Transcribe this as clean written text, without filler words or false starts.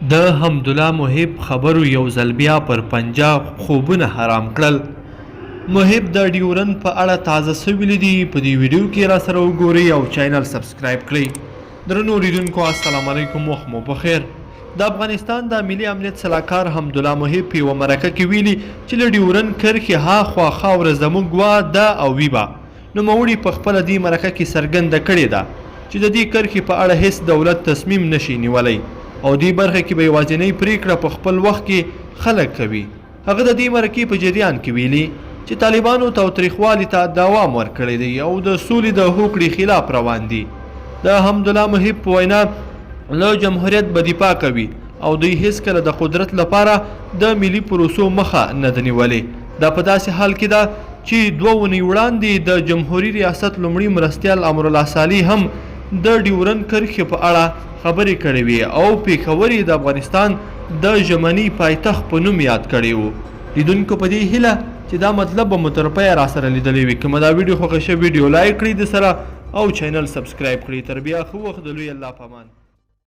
د حمدالله محب خبرو یو ځل بیا پر پنجاب خوبونه حرام کړل. محب د ډیورند په اړه تازه څه ویلي دي په دې ویډیو کې راسره وګورئ او چینل سبسکرایب کړئ. درنو لیدونکو السلام علیکم وخت مو پخیر. د افغانستان د ملي امنیت سلاکار حمدالله محب په یوه مرکه کې ویلي چې له ډیورند کرښې ها خوا خاوره زموږ وه، ده او وي به. نوموړي په خپله دې مرکه کې څرګنده کړې ده چې د دې کرښې په اړه هېڅ دولت تصمیم نه شي نیولی او دې برخه کې به یوازینۍ پرېکړه په خپل وخت کې خلک کوي. هغه د دې مرکې په جریان کې ویلي چې طالبانو تاوتریخوالي ته دوام ورکړی دی او د سولې د هوکړې خلاف روان دي. د حمدالله محب په وینا له جمهوریت به دفاع کوي او دوی هېڅکله د قدرت لپاره د ملي پروسو مخه نه ده نیولې. دا په داسې حال کې ده چې دوه اونۍ وړاندې د جمهوري ریاست لومړي مرستیال امرالله صالح هم د ډیورند کرښې په اړه خبرې کړې وې او پېښور یې د افغانستان د ژمني پایتخت په نوم یاد کړی و. لیدونکو په دې هیله چې دا مطلب به مو تر پایه راسره لیدلی وي. که مو دا ویډیو خوښه شوه ویډیو لایک کړئ د سره او چینل سبسکرایب کړئ. تر بیا ښه وخت د لوی الله په امان.